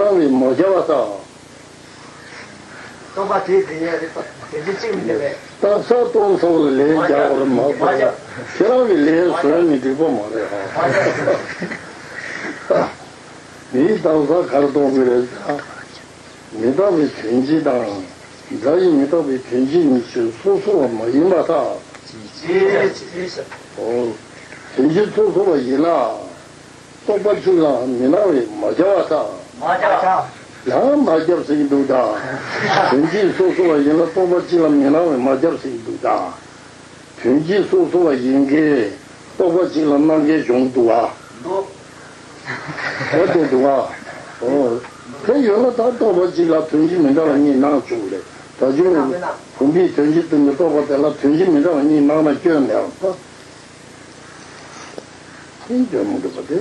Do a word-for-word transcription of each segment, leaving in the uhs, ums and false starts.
རང་བས་མ་བྱ་བ་དང་། རྟོག་པ་དེའི་དེ་ཉིད་རེད་པ། དེ་འདྲ་གཅིག་མི་འདུག་པས། རྟགས་གསལ་སྟོང་གསལ་བ་ལས་རྒྱག་པར་མ་གོ་བས། ཁྱེད་རང་གི་ལས་བཟོས་ནས་འགྲིག་པ་མ་རེད་ཨ། མིའི་རྟགས་གསལ་ག་རེ་གཏོང་དགོས་རེད་ཟེར། མི་རྟག་པའི་དོན་སྤྱི་དང་། སྒྲ་ཡི་མི་རྟག་པའི་དོན་སྤྱི་གཉིས་ཆོས་སོ་སོ་བ་མ་ཡིན་པར་ཐལ། ཅེས་ཟེར། འོ། དོན་སྤྱི་སོ་སོ་བ་ཡིན་ན། རྟོག་པ་གཅིག་ལ་མི་སྣང་བས་མ་བྱ་བར་ཐལ། མ་བྱ། ཡང་མ་བྱ་ཟེར་གྱི་འདུག་ད། དོན་སྤྱི་སོ་སོ་བ་ཡིན་ལ་རྟོག་པ་གཅིག་ལ་མི་སྣང་བས་མ་བྱ་ཟེར་གྱི་འདུག་ད། དོན་སྤྱི་སོ་སོ་བ་ཡིན་གྱི། རྟོག་པ་གཅིག་ལ་སྣང་གི་འདུག་ག་འདུག་ག་འོ་དེ་འདུག་ག་འོ། དེ་ཡོད་ན་ད་རྟོག་པ་གཅིག་ལ་དོན་སྤྱི་མི་འདྲ་བ་གཉིས་སྣང་བཅུག་རེད། ད་ཅུང་བུམ་པའི་དོན་སྤྱི་བརྩི་བའི་རྟོག་པ་དེ་ལ་དོན་སྤྱི་མི་འདྲ་བ་གཉིས་སྣང་ན་སྐྱོན་མེད་པ། དེ་སྐྱོན་མི་འདུག་པ་དེ།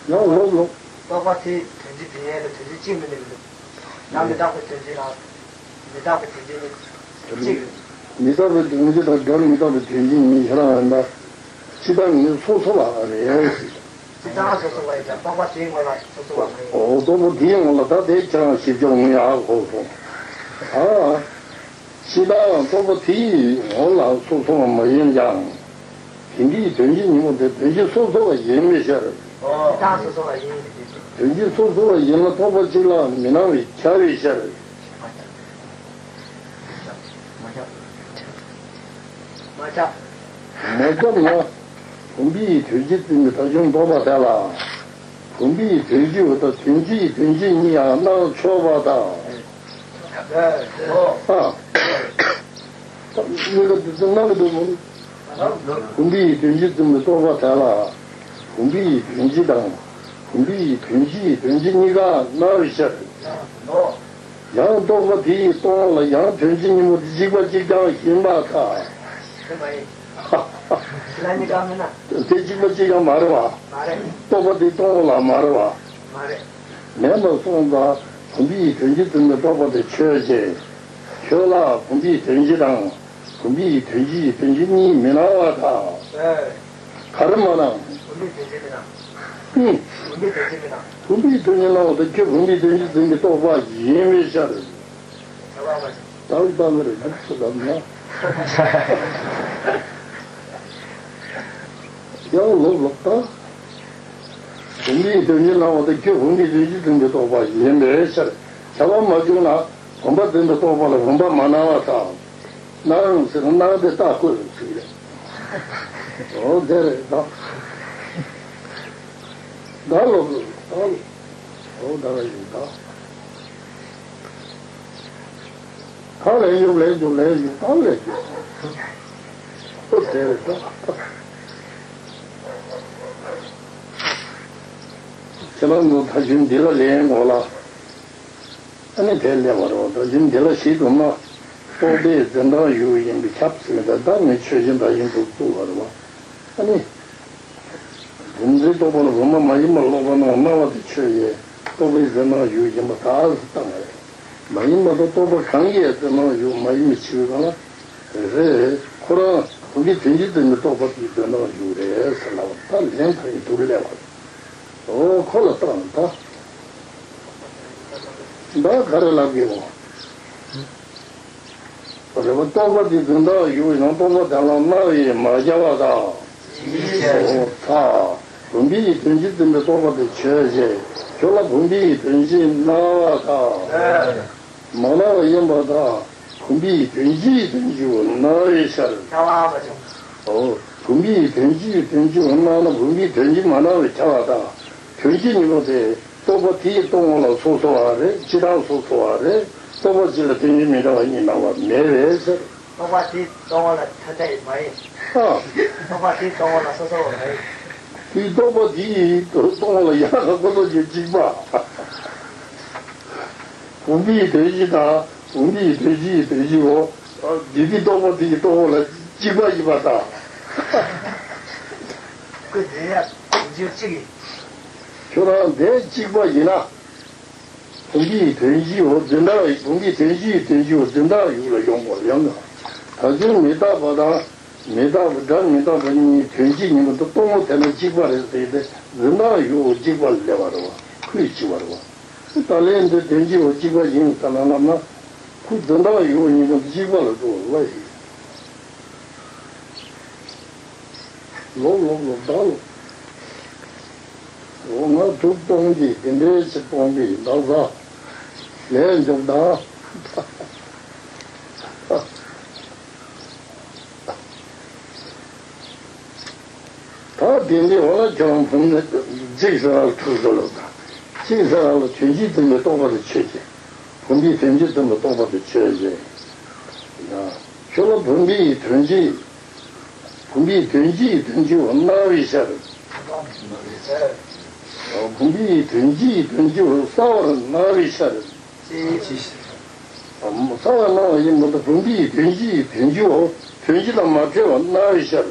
ཡང་ལོག་ལོག་རྟོག་པ་དེ་དོན་སྤྱི་དེ་ཡན་ལ་དོན་སྤྱི་གཅིག་མིན་ནི་མི་འདུག་ཡང་མི་རྟག་པའི་དོན་སྤྱི་དང་། མི་རྟག་པའི་དོན་སྤྱི་ནི་གཅིག་རེད། མི་རྟག་པའི་དོན་སྤྱི་དང་སྒྲ་མི་རྟག་པའི་དོན་སྤྱི་གཉིས་ཁྱེད་རང་ཡིན་ན། སྤྱི་བཏང་ངོས་སོ་སོ་བ་རེད། སྤྱི་བཏང་སོ་སོ་བ་ཡིན་ཙང་རྟོག་པ་དེའི་ངོ་ལ་སོ་སོ་བ་མ་ཡིན། འོ་རྟོག་པ་དེའི་ངོ་ལ་ད་དེ་ཁྱེད་རང་ཞིབ་ཆ་ངོས་ཡག་གོ་སོང་། ཨ། སྤྱི་བཏང་རྟོག་པ་དེའི་ངོ་ལ་སོ་སོ་བ་མ་ཡིན་ཀྱང་། དེ་འདྲའི་དོན་སྤྱི་ཉིད་མོ་དེ་དོན་སྤྱི་སོ་སོ་བ་ཡིན་མི་ཤར། སྤྱི་བཏང་སོ་སོ་བ་ཡིན། དོན་སྤྱི་སོ་སོ་བ་ཡིན་ལ་རྟོག་པ་གཅིག་ལ་མི་སྣང་བས་ཁྱབ་པའི་ཕྱིར། མ་ཁྱབ། མ་ཁྱབ། མ་ཁྱབ་ན། བུམ་པའི་དོན་སྤྱི་བརྩི་བའི་ཐག་ཆོད་རྟོག་པ་དེ་ལ། བུམ་པའི་དོན་སྤྱི་བ་དང་དོན་སྤྱིའི་དོན་སྤྱི་གཉིས་ཡང་སྣང་ཆོག་པ་དང་། ཨ། གཉིས་ཀ་དེ་ཚོ་སྣང་གི་འདུག་མོ། བུམ་པའི་དོན་སྤྱི་བརྩི་བའི་རྟོག་པ་དེ་ལ། བུམ་པའི་དོན་སྤྱི་དང་། བུམ་པའི་དོན་སྤྱིའི་དོན་སྤྱི་གཉིས་ཀ་སྣང་བའི་ཕྱིར། ཡང་རྟོག་པ་དེ་ཡིས་སྟོང་ལ་ཡང་དོན་སྤྱི་ཉིད་མོ་དེ་གཅིག་པ་གཅིག་རྐྱང་ཡིན་པར་ཐལ། དེ་མ་ཡིན། ལ་གཉིས་ཀ་མིན་ན། དེ་གཅིག་པ་གཅིག་རྐྱང་མ་རེད་བ། མ་རེད། རྟོག་པ་དེ་སྟོང་ལ་མ་རེད་བ། མ་རེད། མེད་པར་སོང་ཙང་བུམ་པའི་དོན་སྤྱི་བརྩི་བའི་རྟོག་པ་དེ་ཆོས་ཅན། ཁྱོད་ལ་བུམ་པའི་དོན་སྤྱི་དང་། བུམ་པའི་དོན་སྤྱིའི་དོན་སྤྱི་གཉིས་མི་སྣང་བར་ཐལ། ཨེ། ག་རེ་མ་སྣང་། བུམ་པའི་དོན་སྤྱི་མི་སྣང་། ཧུམ། བུམ་པའི་དོན་སྤྱི་མི་སྣང་། བུམ་པའི་དོན་སྤྱི་སྣང་བ་དང་ཁྱོད་བུམ་པའི་དོན་སྤྱི་བརྩི་བའི་རྟོག་པ་ཡིན་པའི་ཕྱིར། ད་ལྟ་མི་རེད་ན་སུ་ལབ་ན། ཡང་ལོག་ལོག་ད། བུམ་པའི་དོན་སྤྱི་སྣང་བ་དང་ཁྱོད་བུམ་པའི་དོན་སྤྱི་བརྩི་བའི་རྟོག་པ་ཡིན་པའི་ཕྱིར། ཁྱབ་པ་མ་བྱུང་ན་བུམ་པ་བརྩི་བའི་རྟོག་པ་ལ་བུམ་པ་མ་སྣང་བར་ཐལ། སྣང་ཟེར་ན་སྣང་དེ་རྟགས་བཀོད་ཟེར་གྱི་རེད། འོ་དེ་རེད་ད། ད་ལོག་ལོག་ད་ལོག་འོ་ད་ར་ཡིན་ད། ད་ལས་འཇུག་ལས་འཇུག་ལས་འཇུག་ད་ལས་འཇུག་ཨོ་དེ་རེད་ད། ཁྱེད་རང་ཚོ་ད་གཞུང་འདི་ལ་ལེན་དགོས་ལ། ཨ་ནི་དེ་ལས་བར་བ་ད་གཞུང་འདི་ལ་ཞིག་དུ་མ། རྟོག་པའི་འཛིན་སྟངས་ཡུལ་ཡིན་པས་ཁྱབ་ཟེར་ད་ནི་ཆོས་ཅན་ད་ཡིན་དུ་བཙུགས་པ་རེད་བ། ཨ་ནི། བུམ་འཛིན་རྟོག་པ་ལ་བུམ་པ་མ་ཡིན་པར་སློབ་པ་རྣམས་སྣང་བ་དེ་ཆོས་ཅན། རྟོག་པའི་འཛིན་སྟངས་ཡུལ་ཡིན་པ་དག་ཏུ་བཏང་བ་རེད། མ་ཡིན་པ་དང་རྟོག་པ་གང་གིས་འཛིན་སྟངས་ཡུལ་མ་ཡིན་པའི་ཕྱིར་གང་ལ། རེད། ཁོ་རང་བུམ་པའི་དོན་སྤྱི་བརྩི་བའི་རྟོག་པ་དེའི་འཛིན་སྟངས་ཡུལ་རེད་ཟེར་ལབ་པ་ད་ལན་ཁ་ཡི་དུར་ལས་བ། འོ་ཁོ་ལ་བཏང་ད། ད་ག་རེ་ལབ་དགོས་འོ། རེད་བ། རྟོག་པ་དེ་འཛིན་སྟངས་ཡུལ་ཡང་རྟོག་པ་དེ་ལ་སྣང་བས་མ་བྱ་བ་དང་། འོ་ད། བུམ་པའི་དོན་སྤྱི་བརྩི་བའི་རྟོག་པ་དེ་ཆོས་ཅན། ཁྱོད་ལ་བུམ་པའི་དོན་སྤྱི་སྣང་བ་དང་། མ་སྣང་བ་ཡིན་པ་དང་། བུམ་པའི་དོན་སྤྱིའི་དོན་སྤྱི་བོ་སྣང་བའི་ཕྱིར། འོ། བུམ་པའི་དོན་སྤྱིའི་དོན་སྤྱི་བོ་སྣང་ན་བུམ་པའི་དོན་སྤྱི་མ་སྣང་བས་ཁྱབ་པ་དང་། དོན་སྤྱི་ཉིད་པོ་དེ། རྟོག་པ་དེ་ཡི་སྟོང་པ་ལ་སོ་སོ་བ་རེད། སྤྱི་དང་སོ་སོ་བ་རེད། རྟོག་པ་གཅིག་ལ་དོན་སྤྱི་མི་འདྲ་བ་གཉིས་སྣང་བ་མེད་པའི་ཕྱིར། རྟོག་པ་དེ་སྟོང་པ་ལ་ཐ་དད་མ་ཡིན། ཨ། རྟོག་པ་དེ་སྟོང་པ་ལ་སོ་སོ་བ་མ་ཡིན། དེ་རྟོག་པ་དེ་ཡི་སྟོང་པ་ལ་ཡང་དག་པར་རྟོགས་པའི་གཅིག་པ། བུམ་པའི་དོན་སྤྱི་དང་བུམ་པའི་དོན་སྤྱིའི་དོན་སྤྱི་བོ། དེ་དེ་རྟོག་པ་དེ་ཡི་སྟོང་པ་ལ་གཅིག་པ་ཡིན་པ་དང་། ཁོ་དེ་ཡང་དོན་སྤྱི་གཅིག་ཡིན། ཁྱོད་རང་དེ་གཅིག་པ་ཡིན་ན། བུམ་པའི་དོན་སྤྱི་བོ་འཛིན་སྟངས་བུམ་པའི་དོན་སྤྱིའི་དོན་སྤྱི་བོ་འཛིན་སྟངས་ཡུལ་ལ་ཡོང་བ་ཡང་དག་ཅིང་མི་རྟག་པ་དང་མི་རྟག་པ་སྒྲ་མི་རྟག་པ་གཉིས་དོན་སྤྱི་ཉིད་མ་གཏོགས་སྟོང་པ་དེ་ན་གཅིག་པ་རེད་ཟེར་ཏེ་འཛིན་སྟངས་ཡུལ་གཅིག་པ་ལ་སླེབས་པ་རེད་བ། ཁུ་གཅིག་པ་རེད་བ། ད་ལན་འདི་དོན་གཅིག་པ་གཅིག་པ་ཡིན་ཟེར་ན་ལབ་ན། ཁུ་འཛིན་སྟངས་ཡོད་ཉིན་གཅིག་པ་ལ་འགྲོ་བ་ཡིན། ལོག་ལོག་ལོག་བདག་ལོག་ལོག་ང་དུ་སྤོང་གི་དེ་འདྲའི་ཕྱིར་སྤོང་གི་བདག་ས། ལས་འཇོག་བདག་ད་དེ་འདྲའི་འོ་ལ་ཁྱོད་རང་བུམ་ནི་གཅིག་ཟེར་བ་ལ་ཐུག་ཟེར་ལོ་དང་། གཅིག་ཟེར་བ་ལ་དོན་གཅིག་བརྟེན་པའི་རྟོག་པ་དེ་ཆོས་ཅན། བུམ་པའི་དོན་གཅིག་བརྟེན་པའི་རྟོག་པ་དེ་ཆོས་ཅན། ཁྱོད་ལ་བུམ་པའི་དོན་གཅིག་བུམ་པའི་དོན་གཅིག་དོན་གཅིག་པོ་སྣང་བའི་ཆ་རེད། བུམ་པའི་དོན་གཅིག་དོན་གཅིག་པོ་གསལ་བར་སྣང་བའི་ཆ་རེད། གསལ་བར་སྣང་བ་ཡིན་མ་གཏོགས་བུམ་པའི་དོན་གཅིག་དོན་གཅིག་པོ་དོན་གཅིག་དང་མ་བྲལ་བར་སྣང་བའི་ཆ་རེད།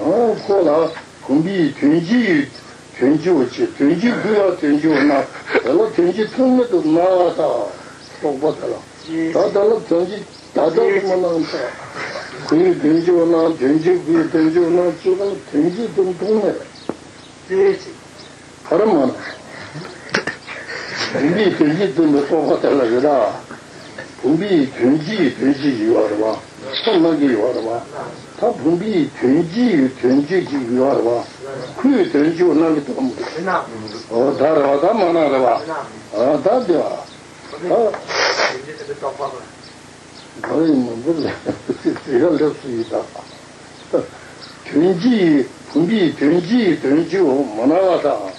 ཡང་ཁོ་ལ་བུམ་པའི་དོན་གཅིག་དོན་གཅིག་པོ་ཆེ་དོན་གཅིག་ཁུ་ཡང་དོན་གཅིག་པོ་སྣང་དེ་ལ་དོན་གཅིག་ཐུན་མིན་དུ་སྣང་བ་དང་རྟོག་པ་དེ་ལ། ད་ལྟ་ལ་དོན་གཅིག་ད་ལྟ་ལ་མ་སྣང་ད། ཁུ་ཡི་དོན་གཅིག་པོ་སྣང་དོན་གཅིག་ཁུ་ཡི་དོན་གཅིག་པོ་སྣང་ཅི་གང་དོན་གཅིག་དོན་མཐོང་མེད། ག་རེ་མ་སྣང་། བུམ་པའི་དོན་གཅིག་བརྟེན་པའི་རྟོག་པ་དེ་ལ་རེད་ད། བུམ་པའི་དོན་གཅིག་དོན་གཅིག་ཡོད་རེད་བ། ཁོ་སྣང་གི་ཡོད་རེད་བ། ད་བུམ་པའི་དོན་གཅིག་དོན་གཅིག་ཅིག་ཡོད་རེད་བ། ཁུ་ཡི་དོན་གཅིག་པོ་སྣང་གི་འདུག་གམ། འོ་ད་རེད་བ་ད་མ་སྣང་རེད་བ། འོ་ད་འདི་བ། ད། ག་རེ་མི་འདུག་ཟེར་ཡ་ལེགས་སུ་ཡིན་ད། དོན་གཅིག་བུམ་པའི་དོན་གཅིག་དོན་གཅིག་པོ་མ་སྣང་བ་དང་།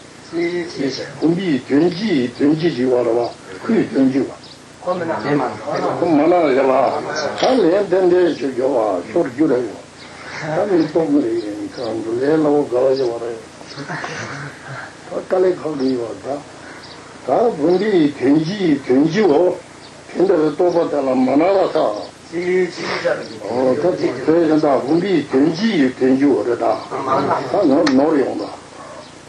བུམ་པའི་དོན་གཅིག་དོན་གཅིག་ཅིག་པ་རེད་བ། ཁུ་ཡི་དོན་གཅིག་པ། ཁོ་མི་སྣང་། ཁོ་མ་སྣང་རེད་བ། ད་ལན་ཏན་ཏན་ཞིག་རྒྱོབ་བ་ཤོར་རྒྱུ་རེད། ད་མི་རྟོག་གི་རེད་གང་དུ་ལས་སླ་བོ་དགའ་བ་ཡོད་རེད། ད་དཀའ་ལས་ཁག་གི་ཡོད་ད། ད་བུམ་པའི་དོན་གཅིག་དོན་གཅིག་པོ། དེ་འདྲ་བའི་རྟོག་པ་དེ་ལ་མ་སྣང་བ་དང་། ཨོ་ད་དེ་དེ་ཡིན་ད་བུམ་པའི་དོན་གཅིག་དོན་གཅིག་པོ་རེད་ད། ད་ནོར་ནོར་ཡོང་ད།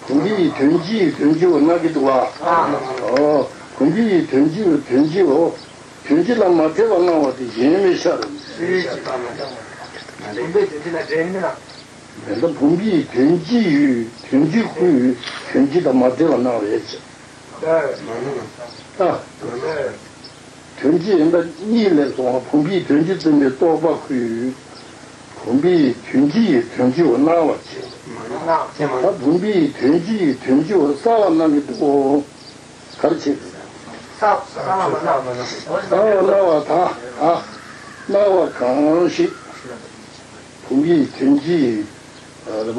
བུམ་པའི་དོན་གཅིག་དོན་གཅིག་པོ་སྣང་གི་འདུག་བ། ཨོ་བུམ་པའི་དོན་གཅིག་དོན་གཅིག་པོ། དོན་གཅིག་དང་མ་བྲལ་བར་སྣང་བ་དེ་གཞན་མེད་ཤར། བུམ་པའི་དོན་གཅིག་དང་བྲལ་ནི་ན། མེད་ན་བུམ་པའི་དོན་གཅིག་ཡུལ་དོན་གཅིག་ཁུ་ཡུལ་དོན་གཅིག་དང་མ་བྲལ་བར་སྣང་བའི་ཕྱིར། ཨ། དོན་གཅིག་ཡིན་པ་གཉིས་ལས་སོང་བ་བུམ་པའི་དོན་གཅིག་བརྟེན་པའི་རྟོག་པ་ཁུ་ཡུལ། བུམ་པའི་དོན་གཅིག་ཡུལ་དོན་གཅིག་པོ་སྣང་བ་བྱེད། ད་བུམ་པའི་དོན་གཅིག་ཡུལ་དོན་གཅིག་པོ་གསལ་བར་སྣང་གི་འདུག་གོ། ག་རེ་བྱེད་དགོས། གསལ་བར་སྣང་བ་དང་ཨ་སྣང་བ་གང་ཞིག་བུམ་པའི་དོན་གཅིག་ཡིན། རེད་པ།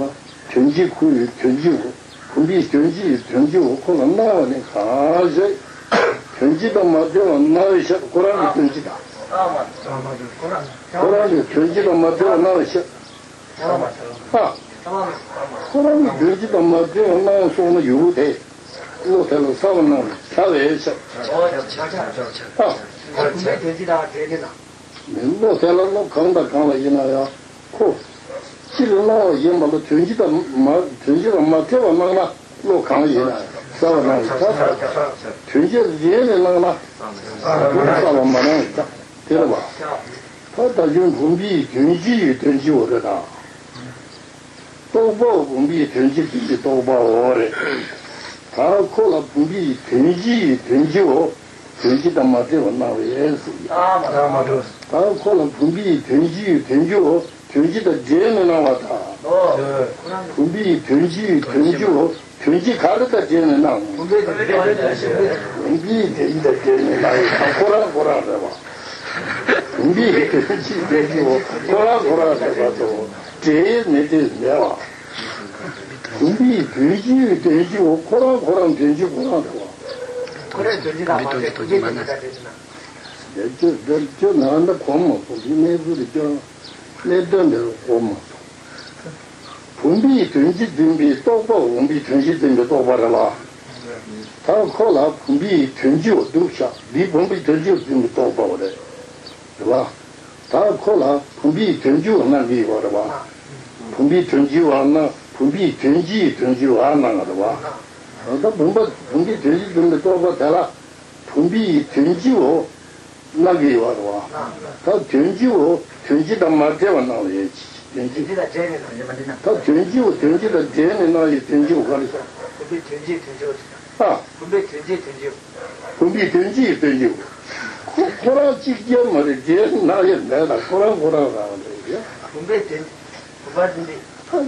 དོན་གཅིག་ཁུ་ཡི་དོན་གཅིག་གོ། བུམ་པའི་དོན་གཅིག་ཡིན་དོན་གཅིག་གོ་ཁོ་ལ་སྣང་བ་ནི་གང་ཞིག་དོན་གཅིག་དང་མ་བྲལ་བར་སྣང་བའི་ཕྱིར་ཁོ་རང་གི་དོན་གཅིག་དང་། ཁོ་རང་གི་དོན་གཅིག་དང་མ་བྲལ་བར་སྣང་བའི་ཕྱིར། ཨ། ཁོ་རང་གི་དོན་གཅིག་དང་མ་བྲལ་བར་སྣང་སོང་ན་ཡུལ་དེ། བློ་དེ་ལ་གསལ་བར་སྣང་བའི་ཕྱིར། ཨ། བུམ་པའི་དོན་གཅིག་དང་བྲལ་ནས་ན། མི་བློ་དེ་ལ་བློ་གང་དང་གང་ལ་ཡིན་ན་ཡང་ཁོ། སྤྱིར་སྣང་བ་ཡིན་པ་ལ་དོན་གཅིག་དང་མ་དོན་གཅིག་དང་མ་བྲལ་བར་སྣང་ན་བློ་གང་ཡིན་ན་ཡང་གསལ་བར་སྣང་བའི་ཕྱིར། དོན་གཅིག་བྲལ་ནས་སྣང་ན་གསལ་བར་མ་སྣང་བའི་ཕྱིར། དེ་རེད་བ། ད་ད་གཞུང་བུམ་པའི་དོན་གཅིག་ཡུལ་དོན་གཅིག་པོ་རེད་དང་། རྟོག་པའོ་བུམ་པའི་དོན་གཅིག་བརྟེན་པའི་རྟོག་པའོ་རེད། ད་ཁོ་ལ་བུམ་པའི་དོན་གཅིག་ཡུལ་དོན་གཅིག་པོ་དོན་གཅིག་དང་མ་བྲལ་བར་སྣང་བས་ཟེར་གྱི། ད་ཁོ་ལ་བུམ་པའི་དོན་གཅིག་ཡུལ་དོན་གཅིག་པོ་དོན་གཅིག་དང་བྲལ་ནས་སྣང་བ་དང་། བུམ་པའི་དོན་གཅིག་ཡུལ་དོན་གཅིག་པོ་དོན་གཅིག་ག་རེ་དང་བྲལ་ནས་སྣང་། བུམ་པའི་དོན་གཅིག་དང་བྲལ་ནས་སྣང་ཡོད་ཁོ་རང་ཁོ་རང་རེད་བ། བུམ་པའི་དོན་གཅིག་དོན་གཅིག་པོ་ཁོ་རང་ཁོ་རང་རེད་པ་དང་། འབྲེལ་མི་འབྲེལ་མེད་པ། བུམ་པའི་དོན་གཅིག་དོན་གཅིག་པོ་ཁོ་རང་ཁོ་རང་དོན་གཅིག་ཁོ་རང་རེད་པ། ཁོ་རང་དོན་གཅིག་དང་མ་བྲལ་བུམ་པའི་དོན་གཅིག་དང་བྲལ་ན། འདིར་ཁྱོད་འདིར་ཁྱོད་ནང་ན་གོམས་མ་སོང་། འདི་གནས་ཚུལ་འདི་ཁྱོད་གནད་དོན་འདིར་གོམས་མ་སོང་། བུམ་པའི་དོན་གཅིག་བརྟེན་པའི་རྟོག་པ་བུམ་པའི་དོན་གཅིག་བརྟེན་པའི་རྟོག་པ་རེད་པ། ད་ཁོ་ལ་བུམ་པའི་དོན་གཅིག་པོ་འདུག་ཤག་འདི་བུམ་པའི་དོན་གཅིག་བརྟེན་པའི་རྟོག་པ་པོ་རེད། རེད་པ། ད་ཁོ་ལ་བུམ་པའི་དོན་གཅིག་པོ་སྣང་གི་ཡོད་རེད་པ། བུམ་པའི་དོན་གཅིག་པོ་སྣང་བུམ་པའི་དོན་གཅིག་དོན་གཅིག་པོ་སྣང་རེད་པ། ད་བུམ་པ་བུམ་པའི་དོན་གཅིག་བརྟེན་པའི་རྟོག་པ་དེ་ལ་བུམ་པའི་དོན་གཅིག་པོ་སྣང་གི་ཡོད་རེད་པ། ད་དོན་གཅིག་པོ་དོན་གཅིག་དང་མ་བྲལ་བར་སྣང་བའི་དོན་གཅིག་ད་དོན་གཅིག་པོ་དོན་གཅིག་དང་བྲལ་ནས་སྣང་བའི་དོན་གཅིག་པོ་ག་རེ་ཟེར། བུམ་པའི་དོན་སྤྱིའི་དོན་སྤྱི། ཨ། བུམ་པའི་དོན་སྤྱིའི་དོན་སྤྱི། བུམ་པའི་དོན་སྤྱིའི་དོན་སྤྱི། ཁོ་ཁོ་རང་གཅིག་རྐྱང་མ་རེད། རྒྱན་སྣང་ཡ་མེད་ལ་ཁོ་རང་ཁོ་རང་རང་རེད་ཡ། བུམ་པའི་དོན། བུམ་པ་འཛིན་པའི་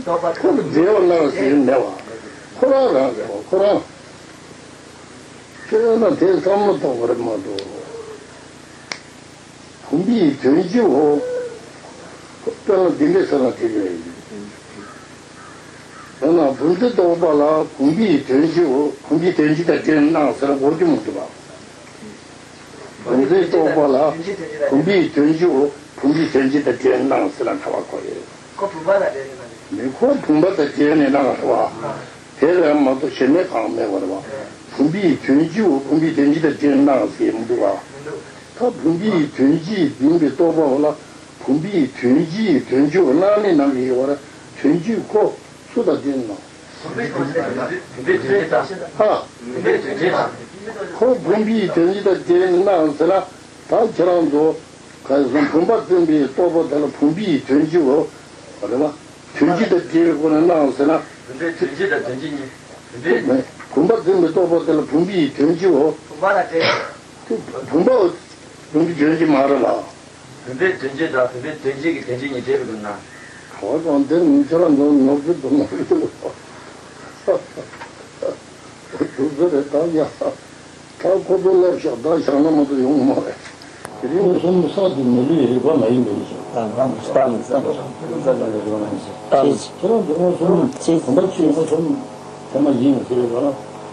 རྟོག་པ། ཁོ་ལ་འབྲེལ་བ་སྣང་ཟེར་མེད་པ། ཁོ་རང་རང་རེད་པ་ཁོ་རང་། ཁྱོད་ན་དེ་བསམ་བློ་གཏོང་བ་རེད་མ་གཏོགས། བུམ་པའི་དོན་སྤྱིའོ། དཔེར་ན་འདི་འདྲའི་ས་ལ་དེ་རེད། དཔེར་ན་བུམ་འཛིན་རྟོག་པ་ལ་བུམ་པའི་དོན་སྤྱིའོ། བུམ་པའི་དོན་སྤྱི་དང་འབྲེལ་སྣང་ཟེར་ན་གོ་རྒྱུ་མི་འདུག་པ། བུམ་འཛིན་རྟོག་པ་ལ་བུམ་པའི་དོན་སྤྱིའོ། བུམ་པའི་དོན་སྤྱི་དང་འབྲེལ་སྣང་ཟེར་ན་ཁ་བ་གོ་ཡོད། ཁོ་བུམ་པ་དང་འབྲེལ་ནས་སྣང་། མི་ཁོ་བུམ་པ་དང་འབྲེལ་ནས་སྣང་བ། དེ་རེད་མ་གཏོགས་གཞན་མའི་གང་མེད་པ་རེད་བ། བུམ་པའི་དོན་སྤྱིའོ། བུམ་པའི་དོན་སྤྱི་དང་འབྲེལ་སྣང་ཟེར་མི་འདུག་བ། ད་བུམ་པའི་དོན་སྤྱིས་འཛིན་པའི་རྟོག་པ་བ་ལ་བུམ་པའི་དོན་སྤྱིའི་དོན་སྤྱིའོ། སྣང་ནས་སྣང་གི་ཡོད་པ་རེད། དོན་སྤྱི་ཁོ་སུ་དང་འབྲེལ་སྣང་། ཧ། ཁོ་བུམ་པའི་དོན་སྤྱི་དང་འབྲེལ་སྣང་ཟེར་ན་ད་ཁྱེད་རང་ཚོ། ག་རེ་ཟེར་ན་བུམ་པ་འཛིན་པའི་རྟོག་པ་དེ་ལ་བུམ་པའི་དོན་སྤྱིའོ། རེད་བ། དོན་སྤྱི་དང་འབྲེལ་བའི་སྒོ་ནས་སྣང་ཟེར་ན། བུམ་པའི་དོན་སྤྱི་དང་དོན་སྤྱི་གཉིས། བུམ་པའི། བུམ་པ་འཛིན་པའི་རྟོག་པ་དེ་ལ་བུམ་པའི་དོན་སྤྱིའོ། བུམ་པ་དང་འབྲེལ། བུམ་པ། བུམ་པའི་དོན་སྤྱི་མ་རེད་བ། བུམ་པའི་དོན་སྤྱི་དང་བུམ་པའི་དོན་སྤྱི་གི་དོན་སྤྱི་གཉིས་འབྲེལ་བའི་སྒོ་ནས། ག་བ་གང་དེ་ནི་ཁྱེད་རང་ཚོ་ནོར་འཁྲུལ་དུ་ནོར་འཁྲུལ། དུ་ཟེར་རེད་ད་ཡ། ད་ཁོ་ཚོ་སླེབས་ཤག་ད་བཞག་ན་མ་གཏོགས་ཡོང་མ་རེད། དེ་རིང་མངོན་སུམ་གསར་དུ་མི་བསླུ་བའི་རིག་པ་མ་ཡིན་པའི་ཕྱིར། ད་ད་ད་ཁྱེད་རང་ཚོ་མངོན་སུམ་བུམ་པ་ཆོས་མངོན་སུམ་ཚད་མ་ཡིན་ཟེར་བ་ལ་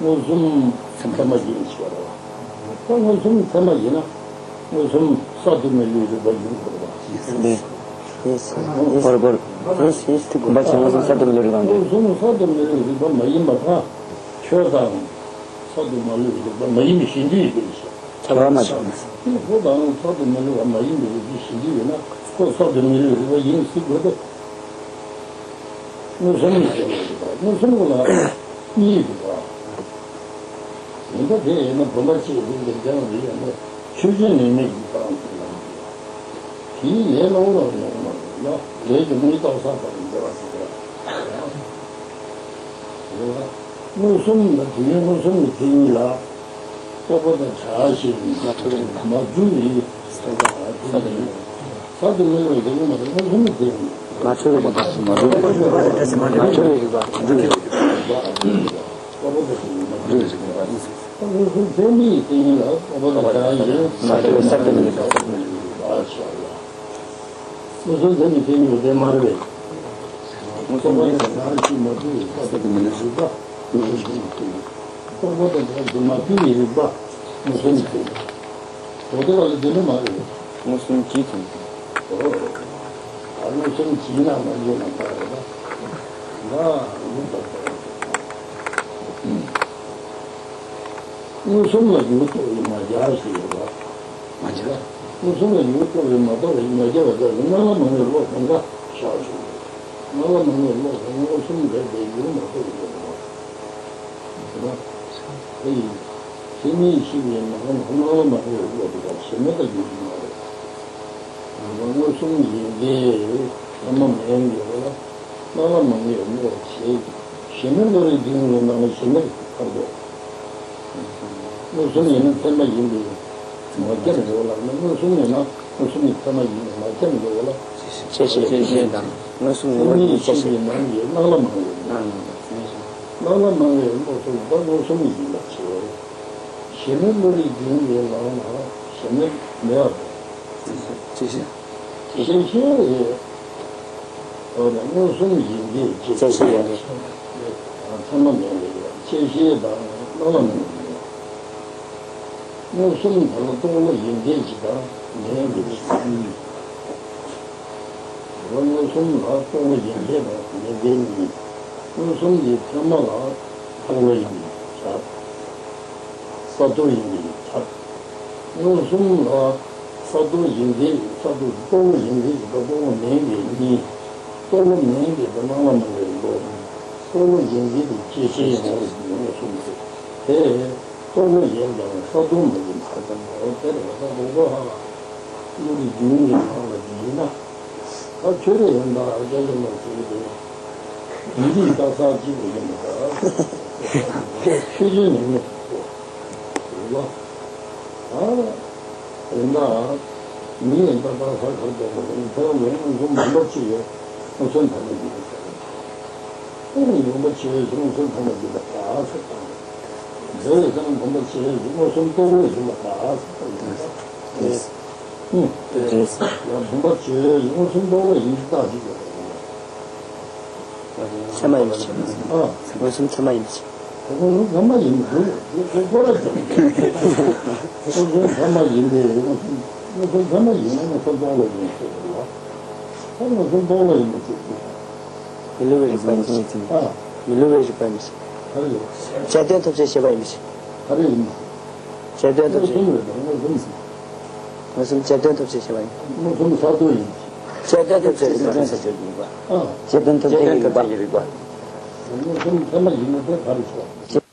མངོན་སུམ་ཚད་མ་ཡིན་ཟེར་བ་རེད། ད་མངོན་སུམ་ཚད་མ་ཡིན་ན་མངོན་སུམ་གསར་དུ་མི་བསླུ་བའི་རིག་པ་ཡིན་དགོས་པ། ཡེ་སི་ཡེ་སི། བོར་བོར། ཡེ་སི་ཡེ་སི། བུམ་པ་ཆོས་མངོན་སུམ་གསར་དུ་མི་བསླུ་བའི་རིག་པ་མངོན་སུམ་གསར་དུ་མི་བསླུ་བའི་རིག་པ་མ་ཡིན་པ་དང་། ཆོས་དང་། གསར་དུ་མ་བསླུ་བའི་རིག་པ་མ་ཡིན་པའི་གཞན་དུ་ཡོད་པའི་ཕྱིར། ཁྱབ་པ་མ་བྱུང་། ཁོ་དང་གསར་དུ་མ་བསླུ་བ་མ་ཡིན་པའི་རིག་པའི་གཞན་དུ་ཡོད་ན་ཁོ་གསར་དུ་མ་བསླུ་བའི་རིག་པ་ཡིན་སྲིད་དགོས་ཏེ། མངོན་སུམ་ཟེར་བའི་རིག་པ་མངོན་སུམ་ལ་གཉིས་འདུག་པ། ཡིན་ད་དེ་ཡིན་ན་བུམ་པ་གཅིག་ཡིན་ཏེ་འདི་ཡང་རིག་ཡང་ན་ཆོས་ཅན་ནུས་མེད་ཀྱི་ལྟ་སྟངས་ཀྱི་ལམ་དེ། དེའི་ལས་སླ་པོ་ལ་ཡོང་མ་རེད་ལ་ལས་ཀྱི་དངོས་རྟོགས་ས་དང་འབྲེལ་བ་ཞིག་རེད། མངོན་སུམ་ལ་དུས་ཡུན་མངོན་སུམ་གྱི་མཚན་ཉིད་ལ་རྟོག་པ་དང་བྲལ་ཞིང་མ་གྲུབ་པའི་མ་གྲུབ་པའི་སེམས་པ་དེ་ནི་གསར་དུ་སླུ་བའི་རིག་པ་མ་རེད། མངོན་སུམ་གྱི་མཚན་ཉིད། མ་གྲུབ་པའི་རིག་པ། མ་གྲུབ་པའི་རིག་པ། མ་གྲུབ་པའི་རིག་པ། མངོན་སུམ་ཚད་མའི་མཚན་ཉིད་ལ་རྟོག་པ་དང་བྲལ་ཞིང་མ་གྲུབ་པའི་སེམས་པ་དེ་ནི་གསར་དུ་སླུ་བའི་རིག་པ། མངོན་སུམ་ཚད་མའི་མཚན་ཉིད་དེ་མ་རེད་པས། མངོན་སུམ་ཚད་མའི་མཚན་ཉིད་དེ་མ་རེད་པས། མངོན་སུམ་ཚད་མའི་མཚན་ཉིད་དེ་མ་རེད་པས། རྟོག་པ་དང་བྲལ་ཞིང་མ་གྲུབ་པའི་རིག་པ། མངོན་སུམ་ཚད་མའི། འོ་དེ་བ་ལ་དེ་ནི་མ་རེད། མངོན་སུམ་གྱི་དོན། འོ། ད་མངོན་སུམ་གྱི་ན་མ་ཡིན་ན་ད་རེད་ད། ན་ཡིན་པ་ད་རེད། མངོན་སུམ་ལ་ཡུལ་རྟོགས་པས་མ་སྦྱར་ཞེས་ཡོད་པ། མ་སྦྱར། མངོན་སུམ་ལ་ཡུལ་རྟོགས་པས་མ་རྟོགས་པའི་མ་སྦྱར་བ་ལྟར་སྣང་ལ་མ་ངེས་ལོག་གང་ག་བཞག་ཞུ། སྣང་ལ་མ་ངེས་ལོག་གང་མངོན་སུམ་རེད་པས་ཡུལ་མ་རྟོགས་པའི་ལོག་པ། དེ་ཡིན། ཚད་མས་ཤེས་པའི་ནང་སྣང་ལ་མ་ངེས་ལོག་པ་ཞེན་མེད་ལ་ཡུལ་མ་རེད། མངོན་སུམ་ཡིན་ཏེ། ཚད་མ་མེད་ཡོད་ལ། སྣང་ལ་མ་ངེས་པའི་བློ་བྱེད། ཞེན་མེད་བློ་རིག་འཛིན་གྱི་ནང་ཞེན་མེད་ཀྱི་ཁར་འདུག་མངོན་སུམ་ཡིན་ན་ཚད་མ་ཡིན་པས་མ་ཁྱབ་འགྲོ་ལ་ནི་མངོན་སུམ་ཡིན་ན་མངོན་སུམ་གྱི་ཚད་མ་ཡིན་པས་མ་ཁྱབ་འགྲོ་ལ། བཅད་ཤེས་བཅད་ཤེས་དང་མངོན་སུམ་ངོ་བོ་ཉིད་བཅད་ཤེས། ནང་གི་སྣང་ལ་མ་ངེས་པའི། སྣང་ལ་མ་ངེས་པའི་བློ་སོགས་ཀྱི་མངོན་སུམ་ཡིན་པ་ཕྱིར། ཞེན་མེད་བློ་རིག་འཛིན་གྱི་ནང་ན་ཞེན་མེད་མེད་པ་དང་། བཅད་ཤེས། ཤེས་ཤེས་རེད། འོ་ན་མངོན་སུམ་ཡིན་ཏེ་བཅད་ཤེས་ཡང་རེད། ཚད་མ་མེད་པའི་བཅད་ཤེས་དང་སྣང་ལ་མ་ངེས་པའི། མངོན་སུམ་དང་རྟོག་བློ་ཡིན་ཏེ་གཅིག་དང་མེད་པའི་གཉིས། མངོན་སུམ་ལ་རྟོག་བློ་ཡིན་ཏེ་དང་མེད་པའི་གཉིས། མངོན་སུམ་གྱི་ཚད་མ་ལ་རྟོག་བློ་ཡིན་པའི་ཆ། གསར་རྟོག་ཡིན་པའི་ཆ། མངོན་སུམ་ལ་གསར་རྟོག་ཡིན་ཏེ་གསར་རྟོག་རྟོག་བློ་ཡིན་ཏེ་གཅིག་དང་རྟོག་བློ་མེད་པའི་གཉིས། རྟོག་བློ་མེད་པའི་སྣང་ལ་མ་ངེས་པའི་བློ་དང་། རྟོག་བློ་ཡིན་ཏེ་དེ་བཅད་ཤེས་ཡང་རེད་མངོན་སུམ་ཚེ། དེ་རྟོག་བློ་ཡིན་ཀྱང་གསར་རྟོག་མ་ཡིན་པ་ཙམ་མོ། དེ་རེད་ད་དགོངས་པ་ཧ་ལ། བློ་རིག་རྒྱུན་གྱི་ནང་ལ་དེ་ཡིན་ན། ད་ཆོས་རེ་ཡིན་ད་རྒྱ་ལས་མ་ཟེར་གི་དེ། ཡིན་འདི་ལྟ་ས་གཅིག་པུ་ཡིན་པ་ད། ཤེས་བྱའི་ཉམས་ལེན་རེད་པ། ཨ། ཡིན་ན། མི་ཡིན་པ་ལྟར་ས་གར་འདོགས་པ་ཡིན་ཚེ་ལ་མངོན་སུམ་བུམ་པ་ཆེ་བས་མངོན་སུམ་ཐ་མ་ཡིན་པ་ཟེར། ཨེ་ནི་བུམ་པ་ཆེ་བས་མངོན་སུམ་ཐ་མ་ཡིན་པ་ལྟར་ཟེར་དང་། རྫས་ཡོད་ཚད་ན་བུམ་པ་ཆེ་བས་མངོན་སུམ་རྟོག་ལོག་ཡིན་པ་ལྟར་ཟེར་དང་ཡིན་པ། ཨེ། ཨེ། ཡང་བུམ་པ་ཆེ་བས་མངོན་སུམ་རྟོག་ལོག་ཡིན་པ་ལྟར་ཞིག་ཡོད་པ་ཡིན་པ། ཚད་མ་ཡིན་པ་ཆེ། ཨ། མངོན་སུམ་ཚད་མ་ཡིན་པ་ཆེ། མངོན་སུམ་ཚད་མ་ཡིན་པ་ཆེ། མངོན་སུམ་ཚད་མ་ཡིན་པས་མངོན་སུམ་མངོན་སུམ་ཚད་མ་ཡིན་ན་མངོན་སུམ་རྟོག་ལོག་ཡིན་ཟེར་བ། ད་མངོན་སུམ་རྟོག་ལོག་ཡིན་པ་ཆེ། མི་སླུ་བའི་རིགས་པ་ཡིན་པ་ཆེ། ཨ། མི་སླུ་བའི་རིགས་པ་ཡིན་པ་ཆེ། ག་རེ་ཡོད། ཅར་འདོན་ཐམས་ཅད་ཤེས་པ་ཡིན་པ་ཆེ། ག་རེ་ཡིན། ཅར་འདོན་ཐམས་ཅད། མངོན་སུམ་རེད། མངོན་སུམ། མངོན་སུམ་ཅར་འདོན་ཐམས་ཅད་ཤེས་པ་ཡིན། མངོན་སུམ་གསར་གཏོད་ཡིན། ཅར་འདོན་ཐམས་ཅད་རིག་པ། ཅར་འདོན་ཐམས་ཅད་རིག་པ། ཨ། ཅར་འདོན་ཐམས་ཅད་རིག་པ། མངོན་སུམ་ཚད་མ་ཡིན་ན་དེ་ག་རེ་ཆོག